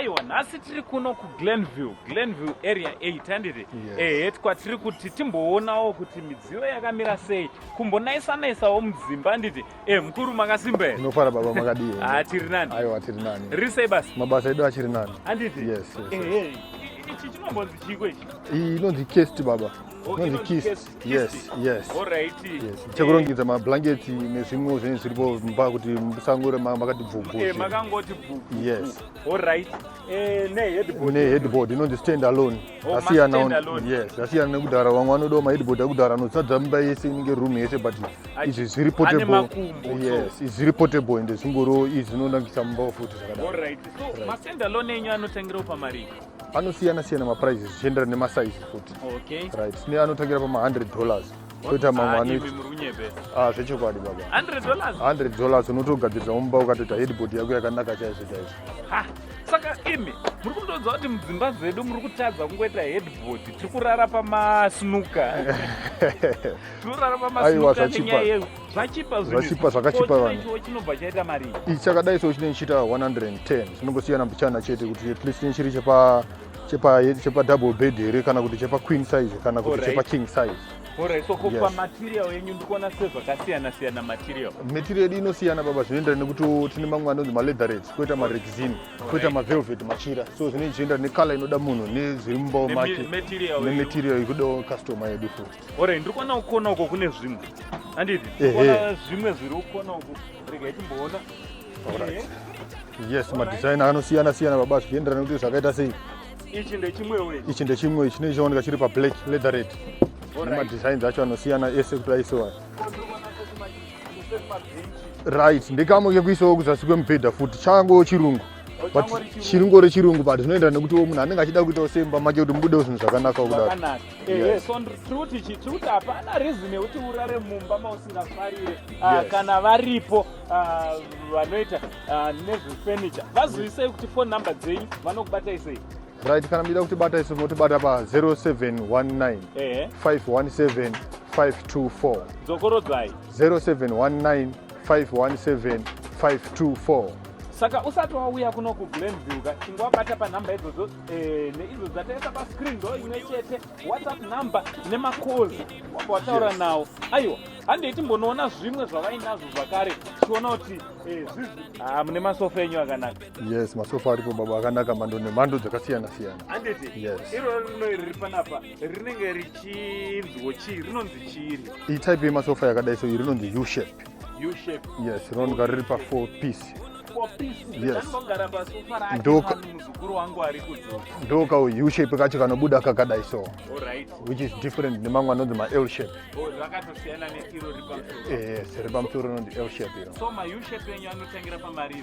Aiwa, nhasi tiri kuno kuGlenview, Glenview Area 8, handiti? Yes. Ehe, kwatiri kuti timboonawo kuti midziyo yakamira sei, kumbonaisanaisawo mudzimba, handiti? E, mukuru, makasimba here? Tinofara baba, makadii? Ha, tiri nani. Aiwa, tiri nani. Riri sei basa? Mabasa edu achiri nani. Handiti? Yes. Ehe, ichi chinombonzi chiko ichi? Iyi inonzi kist, baba. Oh, Inonzi inonzi kist. kist. Yes. Alright. Yes, chekurongedza mablanketi nezvimwe zvinenge zviripo mumba kuti musangore makati bvubvu. Makangoti bvubvu. Yes. Alright, neheadboard. Neheadboard inonzi stand alone. Oh, Zvasiyana. ma-stand alone. Yes, zvasiyana nekudhara. Vamwe vanodawo maheadboard ekudhara anozadza mumba yese, inenge room yese, but izvi zviri Ane portable. makumbo, so. Yes, izvi zviri portable ende zvingoro izvi zvinonakisa mumba futi zvakadaro. Alright, so mastand alone enyu anotangirawo pamari? Anosiyana siyana maprices zvichienderana nemasize futi. Right, tine anotangira pama$100, koita mamwe Ah, anoita imi muri kunyepesa. Ah, zvechokwadi baba. $100? $100 unotogadzirisa mumba, ukatoita headboard yako yakanaka chaizvo chaizvo. Ha, saka imi muri kundoudza kuti mudzimba dzedu muri kutadza kungoita headboard, tiri kurara pamasnuka, tiri kurara Aiwa, pamasnuka zvachipa. nenyaya zvachipa zvinhu. Zvachipa, zvakachipa Ko, vanhu. chinaichiwo chinobva chaita mari? Ichi chakadai so chinenge chiita 110. Zvinongosiyana mbichana chete kuti at least chinenge chiri chepa double bed here, kana kuti chepa queen size, kana kuti chepa king size. Alright, so Yes. pamaterial enyu ndikuona sezvakasiyana siyana material. Material yedu inosiyana baba, zvinoenderana nekuti tine mamwe anonzi maleatherets, koita marexin, koita mavelvet machira. So zvinenge zvichienderana necolour inoda munhu nezviri mumbawo make. Material. Nematerial ikudawo customer yedu futi. Alright, ndiri kuona kukona uko kune zvimwe, handiti? Ehe. Kuona zvimwe zviri kukona uku, regai timboona. Alright. Yes, madesign anosiyana siyana baba, zvichienderana nekuti zvakaita sei. Ichi ndechimwewo ichi? Ichi ndechimwe, chinenge chioneka chiri pablack leatheret. Nemadesigns acho anosiyana ese kuti aisiwa. Right, ndekamwe kekuisawo kuzasi kwemubhedha futi, chango chirungu, but Changori chirungu. chirungori chirungu, but zvinoenderana nekutiwo munhu anenge achida kuitawo semba make kuti mubudewo zvinhu zvakanaka kudaro. Zvakanaka. Yes. So tiri kuti chi, tiri kuti hapana reason yekuti urare mumba mausingafarire. Kana varipo vanoita nezvefurniture, vazivisei kuti phone number dzenyu vanokubatai sei? Right, kana muchida kutibata isu, munotibata pa 0719 517 524. Dzokorodzai. 0719 517 524. Saka usati wauya kuno kuGlenview ka, chingowabata panhamba idzodzo neidzo dzataisa pascreen, ndo imwe chete WhatsApp number nemacalls, wabva wataura nawo. Aiwa, handei timbonoona zvimwe zvavainazvo zvakare, tichiona kuti zvizvi. Ha, mune masofa enyu akanaka. Yes, masofa aripo baba, akanaka, mhando nemhando dzakasiyana siyana. Handiti? Yes. Iro rino iri riri panapa rinenge richinzwo chii, rinonzi chiri? Iyi type yemasofa yakadai so, iri rinonzi U shape. U shape. Yes, rinooneka riri pa4 piece. Four piece? Yes. Anogara pasofa rake. Muzukuru wangu ari kudzoka. Ndoka U shape kacho kanobuda kakadai so, which is different nemamwe anonzi ma-L shape. Oh, rakatosiyana neiro riri pamusoro. Yes, riri pamusoro rinonzi L shape iro. So ma-U shape enyu anotangira pamari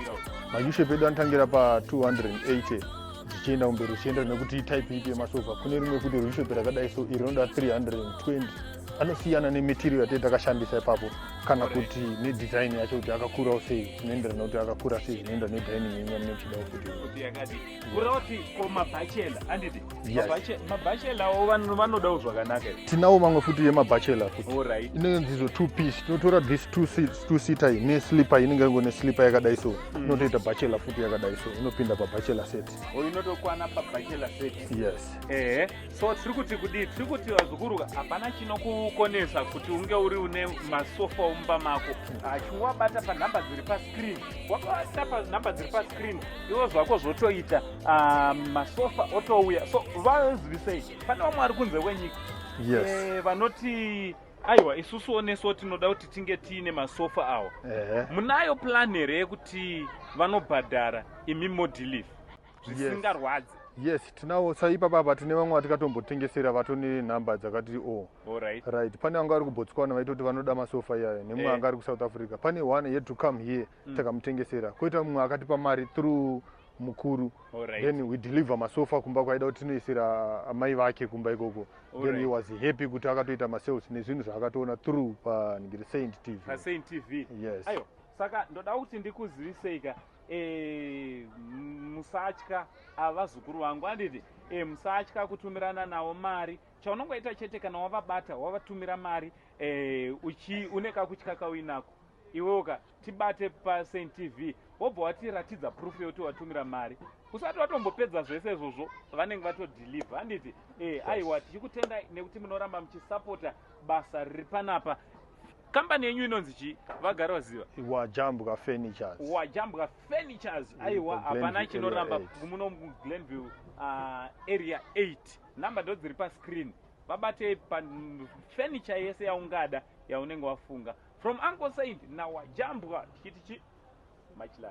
iro? Ma-U shape edu anotangira pa280 zvichienda kumberi, zvichienda nekuti type ipi yemasofa. Kune rimwe futi U shape rakadai so, iri rinoda 320. Anosiyana nematerial yatee takashandisa ipapo, kana kuti nedesign yacho kuti akakurawo sei. Zvinoenderana kuti akakura sei, zvinoenda nedining yenyu yamunenge muchidawo futi. Kuti yakadi kureva kuti ko mabachelor, handiti? Yes. Mabachelorwo vanodawo zvakanaka here? Tinawo mamwe futi yemabachelor futi. Inonzi izvo two piece. Tinotora this two seater iyi nesleeper, inenge ingo nesleeper yakadai so, inotoita bachelor futi yakadai so, inopinda pabachelor set. O, inotokwana pabachelor set. Yes. Ehe, so tiri kuti kudii? Tiri kuti vazukuru, hapana chinokukonesa kuti unge uri une masofa mumba mako. Chingowabata panhamba dziri pascreen, wakabata panhamba dziri pascreen, iwo zvako zvotoita, masofa otouya. So vazivisei, pane vamwe vari kunze kwenyika vanoti aiwa, isusuwo nesuwo tinoda kuti tinge tiine masofa awa. Munayo plan here yekuti vanobhadhara, imi modeliver zvisingarwadzi? Yes, tinawo. Saipapa apa tine vamwe vatikaatombotengesera, vatone nhamba dzakati o. Right, pane vanga vari kuBotswana, vaitoti vanoda masofa iyayo, nemumwe anga ari kuSouth Africa. Pane one yet to come here, takamutengesera. Koita mumwe akatipa mari through mukuru, then we deliver masofa kumba kwaida kuti tinoisira amai vake kumba ikoko. Then he was happy kuti akatoita masales nezvinhu zvaakatoona through paningiri Saint TV. PaSaint TV. Yes. Aiwa, saka ndoda kuti ndikuzivisei ka, musatya avazukuru vangu, handiti? Musatya kutumirana navo mari. Chaunongoita chete, kana wavabata, wavatumira mari, une kakutya kauinako iwewoka, tibate paSaint TV. Wobva watiratidza proof yekuti watumira mari. Usati watombopedza zvese izvozvo, vanenge vatodeliver, handiti? Aiwa, tichikutendai nekuti munoramba muchisapota basa riri panapa. Kambani yenyu inonzi chii, vagara vaziva? Wajambwa Furnitures. Wajambwa Furnitures. Aiwa, hapana chinoramba muno muGlenview Area 8. Namba ndo dziri pascreen, vabatei pafurniture yese yaungada, yaunenge wafunga. From Uncle Saint naWajambwa, tichiti chi much love.